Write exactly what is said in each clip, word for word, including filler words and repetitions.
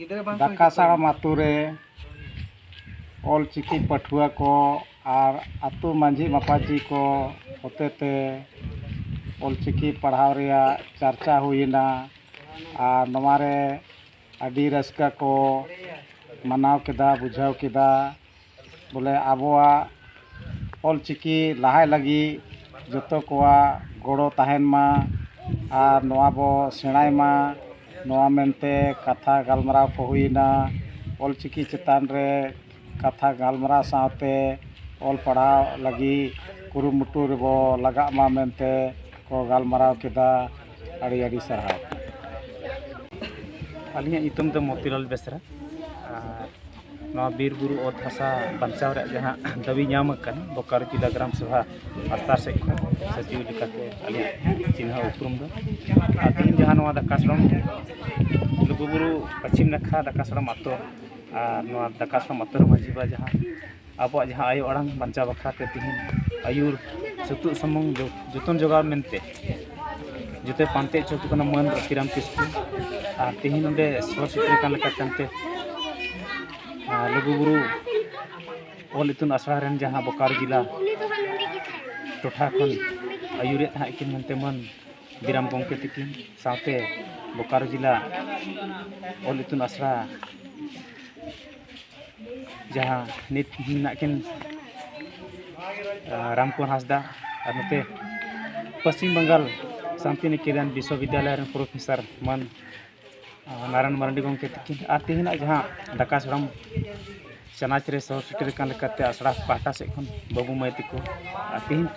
ᱫᱟᱠᱟ ᱥᱟᱲᱟᱢ ᱟᱛᱳ ᱨᱮ ᱚᱞ ᱪᱤᱠᱤ ᱯᱟᱹᱴᱷᱩᱣᱟᱹ ᱠᱚ ᱟᱨ ᱟᱛᱳ ᱢᱟᱹᱡᱷᱤ ᱢᱟᱯᱟᱡᱤ ᱠᱚ ᱦᱚᱛᱮᱛᱮ ᱚᱞ ᱪᱤᱠᱤ ᱯᱟᱲᱦᱟᱣ ᱨᱮᱭᱟᱜ ᱪᱟᱨᱪᱟ ᱦᱩᱭᱮᱱᱟ᱾ ᱟᱨ ᱱᱚᱣᱟ ᱨᱮ ᱟᱹᱰᱤ ᱨᱟᱹᱥᱠᱟᱹ ᱠᱚ ᱢᱟᱱᱟᱣ ᱠᱮᱫᱟ, ᱵᱩᱡᱷᱟᱹᱣ ᱠᱮᱫᱟ᱾ ᱵᱚᱞᱮ ᱟᱵᱚᱣᱟᱜ ᱚᱞ ᱪᱤᱠᱤ ᱞᱟᱦᱟᱭ ᱞᱟᱹᱜᱤᱫ ᱡᱚᱛᱚ ᱠᱚᱣᱟᱜ ᱜᱚᱲᱚ ᱛᱟᱦᱮᱱ ᱢᱟ ᱟᱨ ᱱᱚᱣᱟ ᱵᱚ ᱥᱮᱬᱟᱭ ᱢᱟ, ᱱᱚᱣᱟ ᱢᱮᱱᱛᱮ ᱠᱟᱛᱷᱟ ᱜᱟᱞᱢᱟᱨᱟᱣ ᱠᱚ ᱦᱩᱭᱮᱱᱟ᱾ ᱚᱞ ᱪᱤᱠᱤ ᱪᱮᱛᱟᱱ ᱨᱮ ᱠᱟᱛᱷᱟ ᱜᱟᱞᱢᱟᱨᱟᱣ ᱥᱟᱶᱛᱮ ᱚᱞ ᱯᱟᱲᱦᱟᱣ ᱞᱟᱹᱜᱤᱫ ᱠᱩᱨᱩᱢᱩᱴᱩ ᱨᱮᱵᱚ ᱞᱟᱜᱟᱜ ᱢᱟ ᱢᱮᱱᱛᱮ ᱠᱚ ᱜᱟᱞᱢᱟᱨᱟᱣ ᱠᱮᱫᱟ᱾ ᱟᱹᱰᱤ ᱟᱹᱰᱤ ᱥᱟᱨᱦᱟᱣ᱾ ᱟᱹᱞᱤᱧᱟᱜ ᱧᱩᱛᱩᱢ ᱫᱚ ᱢᱚᱛᱤᱞᱟᱞ ᱵᱮᱥᱨᱟ᱾ ᱟᱨ ᱱᱚᱣᱟ ᱵᱤᱨ ᱵᱩᱨᱩ ᱚᱛ ᱦᱟᱥᱟ ᱵᱟᱧᱪᱟᱣ ᱨᱮᱭᱟᱜ ᱡᱟᱦᱟᱸ ᱫᱟᱹᱵᱤ ᱧᱟᱢ ᱟᱠᱟᱱᱟ ᱵᱳᱠᱟᱨᱳ ᱡᱮᱞᱟ ᱜᱨᱟᱢ ᱥᱚᱵᱷᱟ ᱯᱟᱥᱴᱟ ᱥᱮᱫ ᱠᱷᱚᱱ ᱥᱚᱪᱤᱵᱽ ᱞᱮᱠᱟᱛᱮ ᱟᱹᱞᱤᱧᱟᱜ ᱪᱤᱱᱦᱟᱹ ᱩᱯᱨᱩᱢ ᱫᱚ᱾ ᱟᱨ ᱛᱮᱦᱮᱧ ᱡᱟᱦᱟᱸ ᱱᱚᱣᱟ ᱫᱟᱠᱟ ᱥᱟᱲᱚᱢ ᱞᱩᱜᱩᱵᱩᱨᱩ ᱯᱚᱪᱷᱤᱢ ᱱᱟᱠᱷᱟ ᱫᱟᱠᱟ ᱥᱟᱲᱚᱢ ᱟᱛᱳ ᱟᱨ ᱱᱚᱣᱟ ᱫᱟᱠᱟ ᱥᱟᱲᱚᱢ ᱟᱛᱳ ᱨᱮ ᱢᱟᱹᱡᱷᱤ ᱵᱟᱵᱟ ᱡᱟᱦᱟᱸ ᱟᱵᱚᱣᱟᱜ ᱡᱟᱦᱟᱸ ᱟᱭᱳ ᱟᱲᱟᱝ ᱵᱟᱧᱪᱟᱣ ᱵᱟᱠᱷᱨᱟ ᱛᱮ ᱛᱮᱦᱮᱧ ᱟᱹᱭᱩᱨ ᱥᱩᱛᱩᱜ ᱥᱩᱢᱩᱝ ᱡᱚ-, ᱡᱚᱛᱚᱱ ᱡᱚᱜᱟᱣ ᱢᱮᱱᱛᱮ ᱡᱚᱛᱚ ᱯᱟᱱᱛᱮ ᱦᱚᱪᱚ ᱠᱚ ᱠᱟᱱᱟ ᱢᱟᱹᱱ ᱨᱟᱹᱛᱤᱨᱟᱢ ᱠᱤᱥᱠᱩ᱾ ᱟᱨ ᱛᱮᱦᱮᱧ ᱱᱚᱰᱮ ᱥᱚᱦᱚᱨ ᱥᱮᱴᱮᱨ ᱠᱟᱱ ᱞᱮᱠᱟ ᱠᱟᱱᱛᱮ, ᱟᱨ ᱞᱩᱜᱩᱵᱩᱨᱩ ᱚᱞ ᱤᱛᱩᱱ ᱟᱥᱲᱟ ᱨᱮᱱ ᱡᱟᱦᱟᱸ ᱵᱳᱠᱟᱨᱳ ᱡᱮᱞᱟ ᱴᱚᱴᱷᱟ ᱠᱷᱚᱱ ᱟᱹᱭᱩᱨᱮᱫ ᱛᱟᱦᱮᱸ ᱠᱤᱱ ᱢᱮᱱᱛᱮ ᱢᱟᱹᱱ ᱵᱤᱨᱟᱢ ᱜᱚᱢᱠᱮ ᱛᱟᱹᱠᱤᱱ ᱥᱟᱶᱛᱮ ᱵᱳᱠᱟᱨᱳ ᱡᱮᱞᱟ ᱚᱞ ᱤᱛᱩᱱ ᱟᱥᱲᱟ ᱡᱟᱦᱟᱸ ᱱᱤᱛ ᱢᱮᱱᱟᱜ ᱠᱤᱱ, ᱟᱸ, ᱨᱟᱢᱠᱩᱢᱟᱨ ᱦᱟᱸᱥᱫᱟ, ᱟᱨ ᱱᱚᱛᱮ ᱯᱚᱥᱪᱤᱢ ᱵᱟᱝᱜᱟᱞ ᱥᱟᱱᱛᱤᱱᱤᱠᱮᱛᱚᱱ ᱵᱤᱥᱥᱚᱵᱤᱫᱽᱭᱟᱞᱚᱭ ᱨᱮᱱ ᱯᱨᱚᱯᱷᱮᱥᱚᱨ ᱢᱟᱹᱱ, ᱟᱸ, ᱱᱟᱨᱟᱭᱚᱱ ᱢᱟᱨᱰᱤ ᱜᱚᱢᱠᱮ ᱛᱟᱹᱠᱤᱱ, ᱟᱨ ᱛᱮᱦᱮᱧᱟᱜ ᱡᱟᱦᱟᱸ ᱫᱟᱠᱟ ᱥᱟᱲᱚᱢ ᱪᱟᱱᱟᱪ ᱨᱮ ᱥᱚᱦᱚᱨ ᱥᱮᱴᱮᱨ ᱟᱠᱟᱱ ᱞᱮᱠᱟᱛᱮ ᱟᱥᱲᱟ ᱯᱟᱦᱴᱟ ᱥᱮᱫ ᱠᱷᱚᱱ ᱵᱟᱹᱵᱩ ᱢᱟᱹᱭ ᱛᱟᱠᱚ, ᱟᱨ ᱛᱮᱦᱮᱧ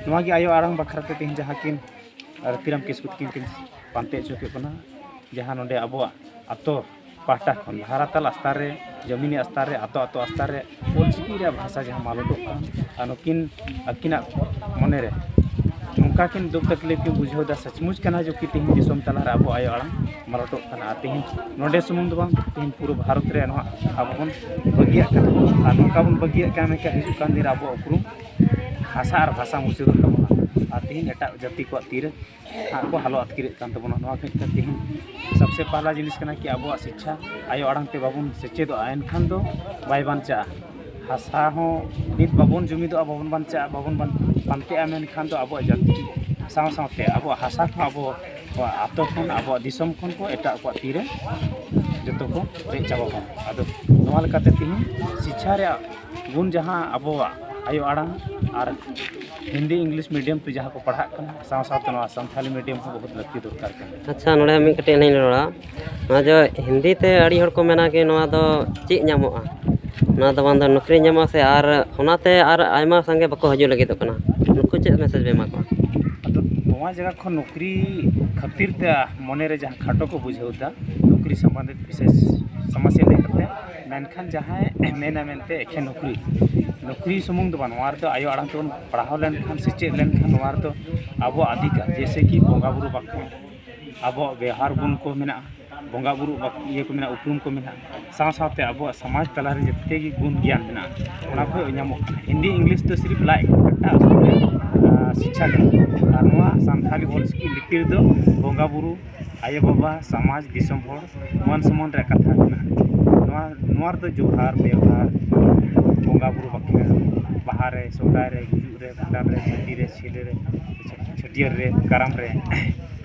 ᱱᱚᱣᱟ ᱜᱮ ᱟᱭᱳ ᱟᱲᱟᱝ ᱵᱟᱠᱷᱨᱟ ᱛᱮ ᱛᱮᱦᱮᱧ ᱡᱟᱦᱟᱸ ᱠᱤᱱ ᱨᱟᱹᱛᱤᱨᱟᱢ ᱠᱤᱥᱠᱩ ᱛᱟᱹᱠᱤᱱ ᱠᱤᱱ ᱯᱟᱱᱛᱮ ᱦᱚᱪᱚ ᱠᱮᱫ ᱵᱚᱱᱟ, ᱡᱟᱦᱟᱸ ᱱᱚᱰᱮ ᱟᱵᱚᱣᱟᱜ ᱟᱛᱳ ᱯᱟᱦᱴᱟ ᱠᱷᱚᱱ ᱫᱷᱟᱨᱟᱛᱟᱞ ᱟᱥᱛᱟ ᱨᱮ, ᱡᱚᱢᱤᱱᱤ ᱟᱥᱛᱟ ᱨᱮ, ᱟᱛᱳ ᱟᱛᱳ ᱟᱥᱛᱟ ᱨᱮ ᱚᱞᱪᱤᱠᱤ ᱨᱮᱭᱟᱜ ᱵᱷᱟᱥᱟ ᱡᱟᱦᱟᱸ ᱢᱟᱞᱚᱴᱚᱜ ᱠᱟᱱ, ᱟᱨ ᱱᱩᱠᱤᱱ ᱟᱹᱠᱤᱱᱟᱜ ᱢᱚᱱᱮ ᱨᱮ ᱱᱚᱝᱠᱟ ᱠᱤᱱ ᱫᱩᱠ ᱛᱟᱠᱞᱤᱯ ᱠᱤᱱ ᱵᱩᱡᱷᱟᱹᱣ ᱮᱫᱟ, ᱥᱚᱪᱢᱩᱪ ᱠᱟᱱᱟ ᱡᱮ ᱠᱤ ᱛᱮᱦᱮᱧ ᱫᱤᱥᱚᱢ ᱛᱟᱞᱟ ᱨᱮ ᱟᱵᱚ ᱟᱭᱳ ᱟᱲᱟᱝ ᱢᱟᱞᱚᱴᱚᱜ ᱠᱟᱱᱟ᱾ ᱟᱨ ᱛᱮᱦᱮᱧ ᱱᱚᱰᱮ ᱥᱩᱢᱩᱝ ᱫᱚ ᱵᱟᱝ, ᱛᱮᱦᱮᱧ ᱯᱩᱨᱟᱹ ᱵᱷᱟᱨᱚᱛ ᱨᱮ ᱱᱚᱣᱟ ᱟᱵᱚ ᱵᱚᱱ ᱵᱟᱹᱜᱤᱭᱟᱜ ᱠᱟᱱᱟ᱾ ᱟᱨ ᱱᱚᱝᱠᱟ ᱵᱚᱱ ᱵᱟᱹᱜᱤᱭᱟᱜ ᱠᱟᱱᱟ ᱢᱮᱱᱠᱷᱟᱱ ᱦᱤᱡᱩᱜ ᱠᱟᱱ ᱫᱤᱱ ᱨᱮ ᱟᱵᱚᱣᱟᱜ ᱩᱯᱨᱩᱢ ᱦᱟᱥᱟ ᱟᱨ ᱵᱷᱟᱥᱟ ᱢᱩᱪᱟᱹᱫᱚᱜ ᱛᱟᱵᱚᱱᱟ᱾ ᱟᱨ ᱛᱮᱦᱮᱧ ᱮᱴᱟᱜ ᱡᱟᱹᱛᱤ ᱠᱚᱣᱟᱜ ᱛᱤᱨᱮ ᱦᱟᱸᱜ ᱠᱚ ᱦᱟᱞᱚ ᱟᱛᱠᱤᱨᱮᱫ ᱠᱟᱱ ᱛᱟᱵᱚᱱᱟ᱾ ᱱᱚᱣᱟ ᱠᱷᱟᱹᱛᱤᱨ ᱛᱮ ᱛᱮᱦᱮᱧ ᱥᱚᱵᱥᱮ ᱯᱟᱦᱞᱟ ᱡᱤᱱᱤᱥ ᱠᱟᱱᱟ ᱠᱤ ᱟᱵᱚᱣᱟᱜ ᱥᱤᱪᱪᱷᱟ, ᱟᱭᱳ ᱟᱲᱟᱝ ᱛᱮ ᱵᱟᱵᱚᱱ ᱥᱮᱪᱮᱫᱚᱜᱼᱟ, ᱮᱱᱠᱷᱟᱱ ᱫᱚ ᱵᱟᱭ ᱵᱟᱧᱪᱟᱜᱼᱟ᱾ ᱦᱟᱥᱟ ᱦᱚᱸ ᱱᱤᱛ ᱵᱟᱵᱚᱱ ᱡᱩᱢᱤᱫᱚᱜᱼᱟ, ᱵᱟᱵᱚᱱ ᱵᱟᱧᱪᱟᱜᱼᱟ, ᱵᱟᱵᱚᱱ ᱵᱟᱧ- ᱯᱟᱱᱛᱮᱜᱼᱟ, ᱢᱮᱱᱠᱷᱟᱱ ᱫᱚ ᱟᱵᱚᱣᱟᱜ ᱡᱟᱹᱛᱤ ᱥᱟᱶ ᱥᱟᱶᱛᱮ ᱟᱵᱚᱣᱟᱜ ᱦᱟᱥᱟ ᱠᱚᱦᱚᱸ ᱟᱵᱚᱣᱟᱜ ᱟᱛᱳ ᱠᱷᱚᱱ, ᱟᱵᱚᱣᱟᱜ ᱫᱤᱥᱚᱢ ᱠᱷᱚᱱ ᱠᱚ ᱮᱴᱟᱜ ᱠᱚᱣᱟᱜ ᱛᱤᱨᱮ ᱡᱚᱛᱚ ᱠᱚ ᱨᱮᱡ ᱪᱟᱵᱟ ᱵᱚᱱᱟ᱾ ᱟᱫᱚ ᱱᱚᱣᱟ ᱞᱮᱠᱟᱛᱮ ᱛᱮᱦᱮᱧ ᱥᱤᱪᱪᱷᱟ ᱨᱮᱭᱟᱜ ᱜᱩᱱ ᱡᱟᱦᱟᱸ ᱟᱵᱚᱣᱟᱜ ᱟᱭᱳ ᱟᱲᱟᱝ ᱟᱨ ᱦᱤᱱᱫᱤ ᱤᱝᱞᱤᱥ ᱢᱤᱰᱤᱭᱟᱢ ᱛᱮ ᱡᱟᱦᱟᱸ ᱠᱚ ᱯᱟᱲᱦᱟᱜ ᱠᱟᱱᱟ, ᱥᱟᱶ ᱥᱟᱶᱛᱮ ᱱᱚᱣᱟ ᱥᱟᱱᱛᱷᱟᱞᱤ ᱢᱤᱰᱤᱭᱟᱢ ᱦᱚᱸ ᱵᱚᱦᱩᱛ ᱞᱟᱹᱠᱛᱤ ᱫᱚᱨᱠᱟᱨ ᱠᱟᱱᱟ᱾ ᱟᱪᱪᱷᱟ, ᱱᱚᱰᱮ ᱢᱤᱫ ᱠᱟᱹᱴᱤᱡ ᱟᱹᱞᱤᱧ ᱨᱚᱲᱟ᱾ ᱱᱚᱣᱟ ᱡᱮ ᱦᱤᱱᱫᱤ ᱛᱮ ᱟᱹᱰᱤ ᱦᱚᱲ ᱠᱚ ᱢᱮᱱᱟ ᱠᱤ ᱱᱚᱣᱟ ᱫᱚ ᱪᱮᱫ ᱧᱟᱢᱚᱜᱼᱟ, ᱱᱚᱣᱟ ᱫᱚ ᱵᱟᱝ ᱫᱚ ᱱᱚᱠᱨᱤ ᱧᱟᱢᱚᱜᱼᱟ ᱥᱮ, ᱟᱨ ᱚᱱᱟᱛᱮ ᱟᱨ ᱟᱭᱢᱟ ᱥᱟᱸᱜᱮ ᱵᱟᱠᱚ ᱦᱤᱡᱩᱜ ᱞᱟᱹᱜᱤᱫᱚᱜ ᱠᱟᱱᱟ, ᱱᱩᱠᱩ ᱪᱮᱫ ᱢᱮᱥᱮᱡᱽ ᱵᱮ ᱮᱢᱟ ᱠᱚᱣᱟ? ᱟᱫᱚ ᱱᱚᱣᱟ ᱡᱟᱭᱜᱟ ᱠᱷᱚᱱ ᱱᱚᱠᱨᱤ ᱠᱷᱟᱹᱛᱤᱨ ᱛᱮ ᱢᱚᱱᱮᱨᱮ ᱡᱟᱦᱟᱸ ᱠᱷᱟᱴᱚ ᱠᱚ ᱵᱩᱡᱷᱟᱹᱣ ᱮᱫᱟ, ᱱᱚᱠᱨᱤ ᱥᱚᱢᱵᱚᱱᱫᱷᱤᱛ ᱵᱤᱥᱮᱥ ᱥᱚᱢᱚᱥᱥᱟ ᱞᱟᱹᱭ ᱠᱟᱛᱮ, ᱢᱮᱱᱠᱷᱟᱱ ᱡᱟᱦᱟᱸᱭ ᱢᱮᱱᱟ ᱢᱮᱱᱛᱮ ᱮᱠᱷᱮᱱ ᱱᱚᱠᱨᱤ, ᱱᱚᱠᱨᱤ ᱥᱩᱢᱩᱝ ᱫᱚ ᱵᱟᱝ, ᱱᱚᱣᱟ ᱨᱮᱫᱚ ᱟᱭᱳ ᱟᱲᱟᱝ ᱛᱮᱵᱚᱱ ᱯᱟᱲᱦᱟᱣ ᱞᱮᱱᱠᱷᱟᱱ, ᱥᱮᱪᱮᱫ ᱞᱮᱱᱠᱷᱟᱱ ᱱᱚᱣᱟ ᱨᱮᱫᱚ ᱟᱵᱚᱣᱟᱜ ᱚᱫᱷᱤᱠᱟᱨ, ᱡᱮᱭᱥᱮ ᱠᱤ ᱵᱚᱸᱜᱟ ᱵᱩᱨᱩ ᱵᱟᱠᱷᱨᱟ, ᱟᱵᱚᱣᱟᱜ ᱵᱮᱣᱦᱟᱨ ᱜᱩᱱ ᱠᱚ ᱢᱮᱱᱟᱜᱼᱟ, ᱵᱚᱸᱜᱟ ᱵᱩᱨᱩ ᱵᱟᱠ-, ᱤᱭᱟᱹ ᱠᱚ ᱢᱮᱱᱟᱜᱼᱟ, ᱩᱯᱨᱩᱢ ᱠᱚ ᱢᱮᱱᱟᱜᱼᱟ, ᱥᱟᱶ ᱥᱟᱶᱛᱮ ᱟᱵᱚᱣᱟᱜ ᱥᱚᱢᱟᱡᱽ ᱛᱟᱞᱟᱨᱮ ᱡᱮᱛᱮ ᱜᱮ ᱜᱩᱱ ᱜᱮᱭᱟᱱ ᱢᱮᱱᱟᱜᱼᱟ, ᱚᱱᱟ ᱠᱚ ᱧᱟᱢᱚᱜ ᱠᱟᱱᱟ᱾ ᱦᱤᱱᱫᱤ ᱤᱝᱞᱤᱥ ᱫᱚ ᱥᱤᱨᱤᱯ ᱞᱟᱡ ᱠᱟᱴᱟ ᱟᱹᱥᱩᱞ ᱨᱮ, ᱟᱨ, ᱥᱤᱪᱪᱷᱟ ᱠᱟᱱᱟ᱾ ᱟᱨ ᱱᱚᱣᱟ ᱥᱟᱱᱛᱷᱟᱞᱤ ᱚᱞᱪᱤᱠᱤ ᱞᱤᱯᱤ ᱨᱮᱫᱚ ᱵᱚᱸᱜᱟ ᱵᱩᱨᱩ, ᱟᱭᱳ ᱵᱟᱵᱟ, ᱥᱚᱢᱟᱡᱽ, ᱫᱤᱥᱚᱢ ᱦᱚᱲ ᱢᱟᱱ ᱥᱚᱢᱢᱟᱱ ᱨᱮᱭᱟᱜ ᱠᱟᱛᱷᱟ ᱠᱟᱱᱟ᱾ ᱱᱚᱣᱟ, ᱱᱚᱣᱟ ᱨᱮᱫᱚ ᱡᱚᱦᱟᱨ, ᱵᱮᱣᱦᱟᱨ, ᱵᱚᱸᱜᱟ ᱵᱩᱨᱩ ᱵᱟᱠᱷᱮᱲ, ᱵᱟᱦᱟ ᱨᱮ, ᱥᱚᱦᱨᱟᱭ ᱨᱮ, ᱜᱩᱡᱩᱜ ᱨᱮ, ᱵᱷᱟᱸᱰᱟᱱ ᱨᱮ, ᱪᱷᱟᱹᱴᱤ ᱨᱮ, ᱪᱷᱮᱞᱮ ᱨᱮ, ᱪᱷᱟᱹᱴᱭᱟᱹᱨ ᱨᱮ, ᱠᱟᱨᱟᱢ ᱨᱮ,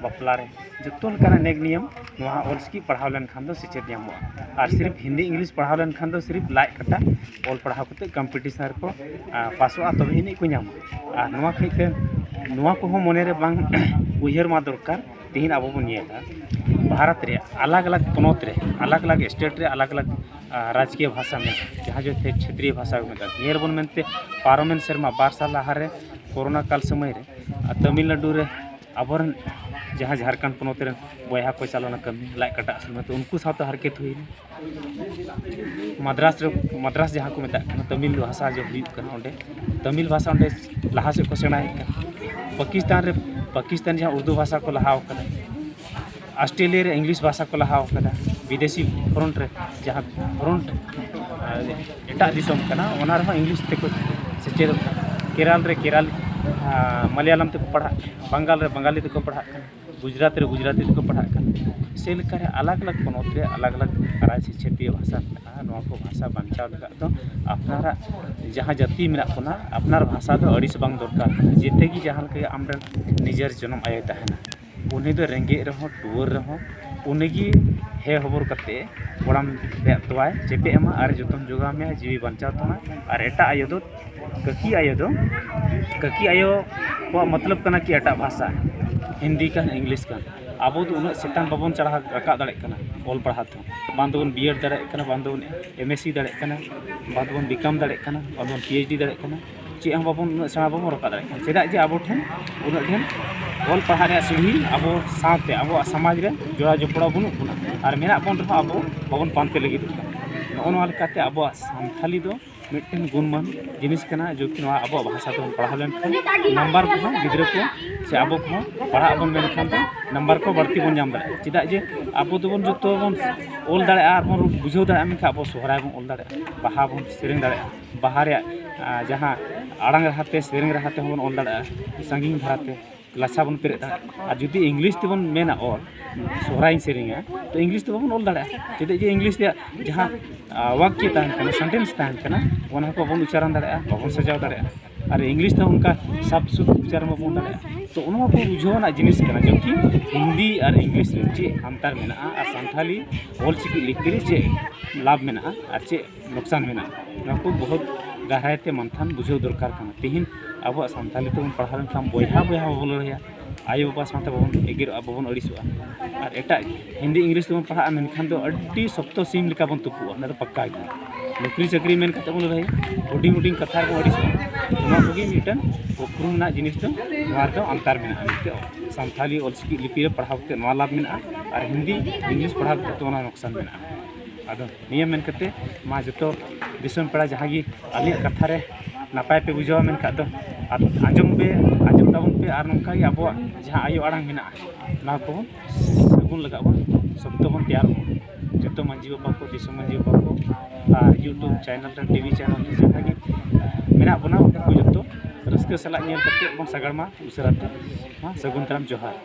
ᱵᱟᱯᱞᱟ ᱨᱮ, ᱡᱚᱛᱚ ᱞᱮᱠᱟᱱᱟᱜ ᱱᱮᱠ ᱱᱤᱭᱚᱢ ᱱᱚᱣᱟ ᱚᱞᱪᱤᱠᱤ ᱯᱟᱲᱦᱟᱣ ᱞᱮᱱᱠᱷᱟᱱ ᱫᱚ ᱥᱮᱪᱮᱫ ᱧᱟᱢᱚᱜᱼᱟ᱾ ᱟᱨ ᱥᱤᱨᱤᱯ ᱦᱤᱱᱫᱤ ᱤᱝᱞᱤᱥ ᱯᱟᱲᱦᱟᱣ ᱞᱮᱱᱠᱷᱟᱱ ᱫᱚ ᱥᱤᱨᱤᱯ ᱞᱟᱡ ᱠᱟᱴᱟ ᱚᱞ ᱯᱟᱲᱦᱟᱣ ᱠᱟᱛᱮ ᱠᱚᱢᱯᱤᱴᱤᱥᱚᱱ ᱨᱮᱠᱚ, ᱟ, ᱯᱟᱥᱚᱜᱼᱟ, ᱛᱚᱵᱮ ᱟᱹᱱᱤᱡ ᱠᱚ ᱧᱟᱢᱟ᱾ ᱟᱨ ᱱᱚᱣᱟ ᱠᱷᱟᱹᱛᱤᱨ ᱛᱮ ᱱᱚᱣᱟ ᱠᱚᱦᱚᱸ ᱢᱚᱱᱮᱨᱮ ᱵᱟᱝ ᱩᱭᱦᱟᱹᱨ ᱢᱟ ᱫᱚᱨᱠᱟᱨ᱾ ᱛᱮᱦᱮᱧ ᱟᱵᱚ ᱵᱚᱱ ᱧᱮᱞᱟ ᱵᱷᱟᱨᱚᱛ ᱨᱮᱭᱟᱜ ᱟᱞᱟᱜᱽ ᱟᱞᱟᱜᱽ ᱯᱚᱱᱚᱛ ᱨᱮ, ᱟᱞᱟᱜᱽ ᱟᱞᱟᱜᱽ ᱥᱴᱮᱴ ᱨᱮ ᱟᱞᱟᱜᱽ ᱟᱞᱟᱜᱽ, ᱟ, ᱨᱟᱡᱽᱠᱤᱭᱚ ᱵᱷᱟᱥᱟ ᱢᱮᱱᱟᱜᱼᱟ, ᱡᱟᱦᱟᱸ ᱡᱚᱛᱚ ᱪᱷᱮᱛᱨᱤᱭᱚ ᱵᱷᱟᱥᱟ ᱠᱚ ᱢᱮᱛᱟᱜᱼᱟ᱾ ᱧᱮᱞ ᱵᱚᱱ ᱢᱮᱱᱛᱮ ᱯᱟᱨᱚᱢᱮᱱ ᱥᱮᱨᱢᱟ ᱵᱟᱨ ᱥᱟᱞ ᱞᱟᱦᱟᱨᱮ ᱠᱳᱨᱳᱱᱟ ᱠᱟᱞ ᱥᱚᱢᱚᱭ ᱨᱮ, ᱟ, ᱛᱟᱢᱤᱞᱱᱟᱰᱩ ᱨᱮ ᱟᱵᱚᱨᱮᱱ ᱡᱟᱦᱟᱸ ᱡᱷᱟᱲᱠᱷᱚᱸᱰ ᱯᱚᱱᱚᱛ ᱨᱮᱱ ᱵᱚᱭᱦᱟ ᱠᱚ ᱪᱟᱞᱟᱣ ᱞᱮᱱᱟ ᱠᱟᱹᱢᱤ ᱞᱟᱡ ᱠᱟᱴᱟ ᱟᱹᱥᱩᱞ ᱢᱮᱱᱛᱮ, ᱩᱱᱠᱩ ᱥᱟᱶᱛᱮ ᱦᱟᱨᱠᱮᱛ ᱦᱩᱭᱱᱟ᱾ ᱢᱟᱫᱽᱨᱟᱥ ᱨᱮ, ᱢᱟᱫᱽᱨᱟᱥ ᱡᱟᱦᱟᱸ ᱠᱚ ᱢᱮᱛᱟᱜ ᱠᱟᱱᱟ, ᱛᱟᱢᱤᱞ ᱵᱷᱟᱥᱟ ᱡᱮ ᱦᱩᱭᱩᱜ ᱠᱟᱱᱟ, ᱚᱸᱰᱮ ᱛᱟᱢᱤᱞ ᱵᱷᱟᱥᱟ ᱚᱸᱰᱮ ᱞᱟᱦᱟ ᱥᱮᱫ ᱠᱚ ᱥᱮᱬᱟᱭᱮᱫ ᱠᱟᱱᱟ᱾ ᱯᱟᱠᱤᱥᱛᱟᱱ ᱨᱮ, ᱯᱟᱠᱤᱥᱛᱟᱱ ᱡᱟᱦᱟᱸ ᱩᱨᱫᱩ ᱵᱷᱟᱥᱟ ᱠᱚ ᱞᱟᱦᱟᱣ ᱠᱟᱫᱟ, ᱚᱥᱴᱨᱮᱞᱤᱭᱟ ᱨᱮ ᱤᱝᱞᱤᱥ ᱵᱷᱟᱥᱟ ᱠᱚ ᱞᱟᱦᱟᱣ ᱠᱟᱫᱟ᱾ ᱵᱤᱫᱮᱥᱤ ᱯᱷᱨᱚᱱᱴ ᱨᱮ, ᱡᱟᱦᱟᱸ ᱯᱷᱨᱚᱱᱴ, ᱟᱨ ᱮᱴᱟᱜ ᱫᱤᱥᱚᱢ ᱠᱟᱱᱟ, ᱚᱱᱟ ᱨᱮᱦᱚᱸ ᱤᱝᱞᱤᱥ ᱛᱮᱠᱚ ᱥᱮᱪᱮᱫᱚᱜ ᱠᱟᱱᱟ᱾ ᱠᱮᱨᱟᱞ ᱨᱮ ᱠᱮᱨᱟᱞ, ᱢᱟᱞᱭᱟᱞᱟᱢ ᱛᱮᱠᱚ ᱯᱟᱲᱦᱟᱜ ᱠᱟᱱᱟ, ᱵᱟᱝᱜᱟᱞ ᱨᱮ ᱵᱟᱝᱜᱟᱞᱤ ᱛᱮᱠᱚ ᱯᱟᱲᱦᱟᱜ ᱠᱟᱱᱟ, ᱜᱩᱡᱽᱨᱟᱴ ᱨᱮ ᱜᱩᱡᱽᱨᱟᱴᱤ ᱛᱮᱠᱚ ᱯᱟᱲᱦᱟᱜ ᱠᱟᱱᱟ᱾ ᱥᱮ ᱞᱮᱠᱟᱨᱮ ᱟᱞᱟᱜᱽ ᱟᱞᱟᱜᱽ ᱯᱚᱱᱚᱛ ᱨᱮ ᱟᱞᱟᱜᱽ ᱟᱞᱟᱜᱽ ᱟᱨᱟᱭ ᱥᱮ ᱪᱷᱟᱹᱛᱤᱭᱟᱹ ᱵᱷᱟᱥᱟ ᱢᱮᱱᱟᱜᱼᱟ᱾ ᱱᱚᱣᱟ ᱠᱚ ᱵᱷᱟᱥᱟ ᱵᱟᱧᱪᱟᱣ ᱞᱟᱹᱜᱤᱫ ᱫᱚ ᱟᱯᱱᱟᱨᱟᱜ ᱡᱟᱦᱟᱸ ᱡᱟᱹᱛᱤ ᱢᱮᱱᱟᱜ ᱵᱚᱱᱟ, ᱟᱯᱱᱟᱨ ᱵᱷᱟᱥᱟ ᱫᱚ ᱟᱹᱲᱤᱥ ᱵᱟᱝ ᱫᱚᱨᱠᱟᱨ ᱠᱟᱱᱟ᱾ ᱡᱮᱛᱮ ᱜᱮ ᱡᱟᱦᱟᱸ ᱞᱮᱠᱟ ᱜᱮ ᱟᱢᱨᱮᱱ ᱱᱤᱡᱮᱨ ᱡᱚᱱᱚᱢ ᱟᱭᱳᱭ ᱛᱟᱦᱮᱱᱟ, ᱩᱱᱤ ᱫᱚ ᱨᱮᱸᱜᱮᱡ ᱨᱮᱦᱚᱸ, ᱴᱩᱣᱟᱹᱨ ᱨᱮᱦᱚᱸ, ᱩᱱᱤᱜᱮ ᱦᱮ ᱦᱚᱵᱚᱨ ᱠᱟᱛᱮ ᱠᱚᱲᱟᱢ ᱨᱮᱭᱟᱜ ᱛᱚᱣᱟᱭ ᱪᱮᱯᱮᱡ ᱟᱢᱟ ᱟᱨ ᱡᱚᱛᱚᱱ ᱡᱚᱜᱟᱣ ᱢᱮᱭᱟ, ᱡᱤᱣᱤ ᱵᱟᱧᱪᱟᱣ ᱛᱟᱢᱟ᱾ ᱟᱨ ᱮᱴᱟᱜ ᱟᱭᱳ ᱫᱚ, ᱠᱟᱹᱠᱤ ᱟᱭᱳ ᱫᱚ, ᱠᱟᱹᱠᱤ ᱟᱭᱳ ᱠᱚᱣᱟᱜ ᱢᱚᱛᱞᱚᱵ ᱠᱟᱱᱟ ᱠᱤ ᱮᱴᱟᱜ ᱵᱷᱟᱥᱟ, ᱦᱤᱱᱫᱤ ᱠᱟᱱ, ᱤᱝᱞᱤᱥ ᱠᱟᱱ᱾ ᱟᱵᱚ ᱫᱚ ᱩᱱᱟᱹᱜ ᱪᱮᱛᱟᱱ ᱵᱟᱵᱚᱱ ᱪᱟᱲᱦᱟᱣ ᱨᱟᱠᱟᱵ ᱫᱟᱲᱮᱭᱟᱜ ᱠᱟᱱᱟ ᱚᱞ ᱯᱟᱲᱦᱟᱣ ᱛᱮᱦᱚᱸ᱾ ᱵᱟᱝ ᱫᱚᱵᱚᱱ ᱵᱤᱭᱮᱰ ᱫᱟᱲᱮᱭᱟᱜ ᱠᱟᱱᱟ, ᱵᱟᱝ ᱫᱚᱵᱚᱱ ᱮᱢᱮᱥᱤ ᱫᱟᱲᱮᱭᱟᱜ ᱠᱟᱱᱟ, ᱵᱟᱝ ᱫᱚᱵᱚᱱ ᱵᱤᱠᱟᱢ ᱫᱟᱲᱮᱭᱟᱜ ᱠᱟᱱᱟ, ᱵᱟᱝ ᱫᱚᱵᱚᱱ ᱯᱤ ᱮᱭᱤᱪ ᱰᱤ ᱫᱟᱲᱮᱭᱟᱜ ᱠᱟᱱᱟ᱾ ᱪᱮᱫ ᱦᱚᱸ ᱵᱟᱵᱚᱱ, ᱩᱱᱟᱹᱜ ᱥᱮᱬᱟ ᱵᱟᱵᱚᱱ ᱨᱟᱠᱟᱵ ᱫᱟᱲᱮᱭᱟᱜ ᱠᱟᱱᱟ᱾ ᱪᱮᱫᱟᱜ ᱡᱮ ᱟᱵᱚ ᱴᱷᱮᱱ ᱩᱱᱟᱹᱜ ᱰᱷᱮᱨ ᱚᱞ ᱯᱟᱲᱦᱟᱜ ᱨᱮᱭᱟᱜ ᱥᱤᱲᱦᱤ ᱟᱵᱚ ᱥᱟᱶᱛᱮ ᱟᱵᱚᱣᱟᱜ ᱥᱚᱢᱟᱡᱽ ᱨᱮ ᱡᱚᱲᱟᱣ ᱡᱚᱯᱲᱟᱣ ᱵᱟᱹᱱᱩᱜ ᱵᱚᱱᱟ, ᱟᱨ ᱢᱮᱱᱟᱜ ᱵᱚᱱ ᱨᱮᱦᱚᱸ ᱟᱵᱚ ᱵᱟᱵᱚᱱ ᱯᱟᱱᱛᱮ ᱞᱟᱹᱜᱤᱫᱚᱜ ᱠᱟᱱᱟ᱾ ᱱᱚᱜᱼᱚ ᱱᱚᱣᱟ ᱞᱮᱠᱟᱛᱮ ᱟᱵᱚᱣᱟᱜ ᱥᱟᱱᱛᱷᱟᱞᱤ ᱫᱚ ᱢᱤᱫᱴᱮᱱ ᱜᱩᱱᱢᱟᱱ ᱡᱤᱱᱤᱥ ᱠᱟᱱᱟ, ᱡᱚᱫᱤ ᱱᱚᱣᱟ ᱟᱵᱚᱣᱟᱜ ᱵᱷᱟᱥᱟ ᱛᱮᱵᱚᱱ ᱯᱟᱲᱦᱟᱣ ᱞᱮᱱᱠᱷᱟᱱ ᱱᱟᱢᱵᱟᱨ ᱠᱚᱦᱚᱸ ᱜᱤᱫᱽᱨᱟᱹ ᱠᱚ ᱥᱮ ᱟᱵᱚ ᱠᱚᱦᱚᱸ ᱯᱟᱲᱦᱟᱜ ᱵᱚᱱ ᱢᱮᱱᱠᱷᱟᱱ ᱫᱚ ᱱᱟᱢᱵᱟᱨ ᱠᱚ ᱵᱟᱹᱲᱛᱤ ᱵᱚᱱ ᱧᱟᱢ ᱫᱟᱲᱮᱭᱟᱜᱼᱟ᱾ ᱪᱮᱫᱟᱜ ᱡᱮ ᱟᱵᱚ ᱫᱚᱵᱚᱱ ᱡᱚᱛᱚ ᱵᱚᱱ ᱚᱞ ᱫᱟᱲᱮᱭᱟᱜᱼᱟ ᱟᱨ ᱵᱚᱱ ᱵᱩᱡᱷᱟᱹᱣ ᱫᱟᱲᱮᱭᱟᱜᱼᱟ, ᱢᱮᱱᱠᱷᱟᱱ ᱟᱵᱚ ᱥᱚᱦᱨᱟᱭ ᱵᱚᱱ ᱚᱞ ᱫᱟᱲᱮᱭᱟᱜᱼᱟ, ᱵᱟᱦᱟ ᱵᱚᱱ ᱥᱮᱨᱮᱧ ᱫᱟᱲᱮᱭᱟᱜᱼᱟ, ᱵᱟᱦᱟ ᱨᱮᱭᱟᱜ ᱟᱨ ᱡᱟᱦᱟᱸ ᱟᱲᱟᱝ ᱨᱟᱦᱟᱛᱮ, ᱥᱮᱨᱮᱧ ᱨᱟᱦᱟᱛᱮ ᱦᱚᱸᱵᱚᱱ ᱚᱞ ᱫᱟᱲᱮᱭᱟᱜᱼᱟ, ᱥᱟᱺᱜᱤᱧ ᱫᱷᱟᱨᱟᱛᱮ ᱞᱟᱪᱷᱟ ᱵᱚᱱ ᱯᱮᱨᱮᱡ ᱫᱟᱲᱮᱭᱟᱜᱼᱟ᱾ ᱟᱨ ᱡᱩᱫᱤ ᱤᱝᱞᱤᱥ ᱛᱮᱵᱚᱱ ᱢᱮᱱᱟ ᱚᱞ, ᱥᱚᱦᱨᱟᱭᱤᱧ ᱥᱮᱨᱮᱧᱟ, ᱛᱚ ᱤᱝᱞᱤᱥ ᱛᱮ ᱵᱟᱵᱚᱱ ᱚᱞ ᱫᱟᱲᱮᱭᱟᱜᱼᱟ᱾ ᱪᱮᱫᱟᱜ ᱡᱮ ᱤᱝᱞᱤᱥ ᱨᱮᱭᱟᱜ ᱡᱟᱦᱟᱸ ᱟᱨ, ᱣᱟᱠᱭᱚ ᱛᱟᱦᱮᱱ ᱠᱟᱱᱟ, ᱥᱮᱱᱴᱮᱱᱥ ᱛᱟᱦᱮᱱ ᱠᱟᱱᱟ, ᱚᱱᱟ ᱠᱚ ᱵᱟᱵᱚᱱ ᱩᱪᱪᱟᱨᱚᱱ ᱫᱟᱲᱮᱭᱟᱜᱼᱟ, ᱵᱟᱵᱚᱱ ᱥᱟᱡᱟᱣ ᱫᱟᱲᱮᱭᱟᱜᱼᱟ᱾ ᱟᱨ ᱤᱝᱞᱤᱥ ᱛᱮᱦᱚᱸ ᱚᱱᱠᱟ ᱥᱟᱯ ᱥᱩᱯ ᱩᱪᱪᱟᱨᱚᱱ ᱵᱟᱵᱚᱱ ᱫᱟᱲᱮᱭᱟᱜᱼᱟ᱾ ᱛᱚ ᱚᱱᱟ ᱠᱚ ᱵᱩᱡᱷᱟᱹᱣ ᱨᱮᱱᱟᱜ ᱡᱤᱱᱤᱥ ᱠᱟᱱᱟ, ᱡᱚᱵᱠᱤ ᱦᱤᱱᱫᱤ ᱟᱨ ᱤᱝᱞᱤᱥ ᱨᱮ ᱪᱮᱫ ᱟᱱᱛᱟᱨ ᱢᱮᱱᱟᱜᱼᱟ ᱟᱨ ᱥᱟᱱᱛᱷᱟᱞᱤ ᱚᱞᱪᱤᱠᱤ ᱞᱤᱯᱤ ᱨᱮ ᱪᱮᱫ ᱞᱟᱵᱷ ᱢᱮᱱᱟᱜᱼᱟ ᱟᱨ ᱪᱮᱫ ᱱᱚᱠᱥᱟᱱ ᱢᱮᱱᱟᱜᱼᱟ, ᱱᱚᱣᱟ ᱠᱚ ᱵᱚᱦᱩᱛ ᱜᱟᱦᱨᱟᱭ ᱛᱮ ᱢᱟᱱᱛᱷᱟᱱ ᱵᱩᱡᱷᱟᱹᱣ ᱫᱚᱨᱠᱟᱨ ᱠᱟᱱᱟ᱾ ᱛᱮᱦᱮᱧ ᱟᱵᱚᱣᱟᱜ ᱥᱟᱱᱛᱷᱟᱞᱤ ᱛᱮᱵᱚᱱ ᱯᱟᱲᱦᱟᱣ ᱞᱮᱱᱠᱷᱟᱱ ᱵᱚᱭᱦᱟ ᱵᱚᱭᱦᱟ ᱵᱟᱵᱚᱱ ᱞᱟᱹᱲᱦᱟᱹᱭᱟ, ᱟᱭᱳᱼᱵᱟᱵᱟ ᱥᱟᱶᱛᱮ ᱵᱟᱵᱚᱱ ᱮᱜᱮᱨᱚᱜᱼᱟ, ᱵᱟᱵᱚᱱ ᱟᱹᱲᱤᱥᱚᱜᱼᱟ᱾ ᱟᱨ ᱮᱴᱟᱜ ᱦᱤᱱᱫᱤ ᱤᱝᱞᱤᱥ ᱛᱮᱵᱚᱱ ᱯᱟᱲᱦᱟᱜᱼᱟ, ᱢᱮᱱᱠᱷᱟᱱ ᱫᱚ ᱟᱹᱰᱤ ᱥᱚᱠᱛᱚ ᱥᱤᱢ ᱞᱮᱠᱟ ᱵᱚᱱ ᱛᱩᱯᱩᱜᱼᱟ, ᱚᱱᱟ ᱫᱚ ᱯᱟᱠᱠᱟ ᱜᱮ᱾ ᱱᱚᱠᱨᱤ ᱪᱟᱹᱠᱨᱤ ᱢᱮᱱ ᱠᱟᱛᱮ ᱵᱚᱱ ᱞᱟᱹᱲᱦᱟᱹᱭᱟ, ᱦᱩᱰᱤᱧ ᱦᱩᱰᱤᱧ ᱠᱟᱛᱷᱟ ᱨᱮᱵᱚᱱ ᱟᱹᱲᱤᱥᱚᱜᱼᱟ᱾ ᱱᱚᱣᱟ ᱠᱚᱜᱮ ᱢᱤᱫᱴᱮᱱ ᱩᱯᱨᱩᱢ ᱨᱮᱱᱟᱜ ᱡᱤᱱᱤᱥ ᱫᱚ ᱱᱚᱣᱟ ᱨᱮᱫᱚ ᱟᱱᱛᱟᱨ ᱢᱮᱱᱟᱜᱼᱟ᱾ ᱢᱤᱫᱴᱮᱱ ᱥᱟᱱᱛᱷᱟᱞᱤ ᱚᱞᱪᱤᱠᱤ ᱞᱤᱯᱤ ᱨᱮ ᱯᱟᱲᱦᱟᱣ ᱠᱟᱛᱮ ᱱᱚᱣᱟ ᱞᱟᱵᱷ ᱢᱮᱱᱟᱜᱼᱟ ᱟᱨ ᱦᱤᱱᱫᱤ ᱤᱝᱞᱤᱥ ᱯᱟᱲᱦᱟᱣ ᱠᱟᱛᱮ ᱚᱱᱟ ᱱᱚᱠᱥᱟᱱ ᱢᱮᱱᱟᱜᱼᱟ᱾ ᱟᱫᱚ ᱱᱤᱭᱟᱹ ᱢᱮᱱ ᱠᱟᱛᱮ ᱢᱟ ᱡᱚᱛᱚ ᱫᱤᱥᱚᱢ ᱯᱮᱲᱟ ᱡᱟᱦᱟᱸ ᱜᱮ ᱟᱹᱞᱤᱧᱟᱜ ᱠᱟᱛᱷᱟ ᱨᱮ ᱱᱟᱯᱟᱭ ᱯᱮ ᱵᱩᱡᱷᱟᱹᱣᱟ ᱢᱮᱱᱠᱷᱟᱱ ᱫᱚ ᱟᱨ ᱟᱸᱡᱚᱢ ᱯᱮ, ᱟᱸᱡᱚᱢ ᱛᱟᱵᱚᱱ ᱯᱮ ᱟᱨ ᱱᱚᱝᱠᱟ ᱜᱮ ᱟᱵᱚᱣᱟᱜ ᱡᱟᱦᱟᱸ ᱟᱭᱳ ᱟᱲᱟᱝ ᱢᱮᱱᱟᱜᱼᱟ ᱚᱱᱟ ᱠᱚ ᱥᱟᱹᱜᱩᱱ ᱞᱟᱹᱜᱤᱫ ᱵᱚᱱ ᱥᱚᱠᱛᱚ ᱵᱚᱱ ᱛᱮᱭᱟᱨᱚᱜ ᱢᱟ᱾ ᱡᱚᱛᱚ ᱢᱟᱹᱡᱷᱤ ᱵᱟᱵᱟ ᱠᱚ, ᱫᱤᱥᱚᱢ ᱢᱟᱹᱡᱷᱤ ᱵᱟᱵᱟ ᱠᱚ ᱟᱨ YouTube ᱪᱮᱱᱮᱞ ᱨᱮ, ᱴᱤ ᱵᱷᱤ ᱪᱮᱱᱮᱞ ᱨᱮ ᱡᱟᱦᱟᱸ ᱜᱮ ᱢᱮᱱᱟᱜ ᱵᱚᱱᱟ ᱩᱱᱠᱩ ᱡᱚᱛᱚ ᱨᱟᱹᱥᱠᱟᱹ ᱥᱟᱞᱟᱜ ᱧᱮᱞ ᱠᱟᱛᱮ ᱵᱚᱱ ᱥᱟᱜᱟᱲ ᱢᱟ ᱩᱥᱟᱹᱨᱟ ᱛᱮ᱾ ᱢᱟ ᱥᱟᱹᱜᱩᱱ ᱫᱟᱨᱟᱢ, ᱡᱚᱦᱟᱨ᱾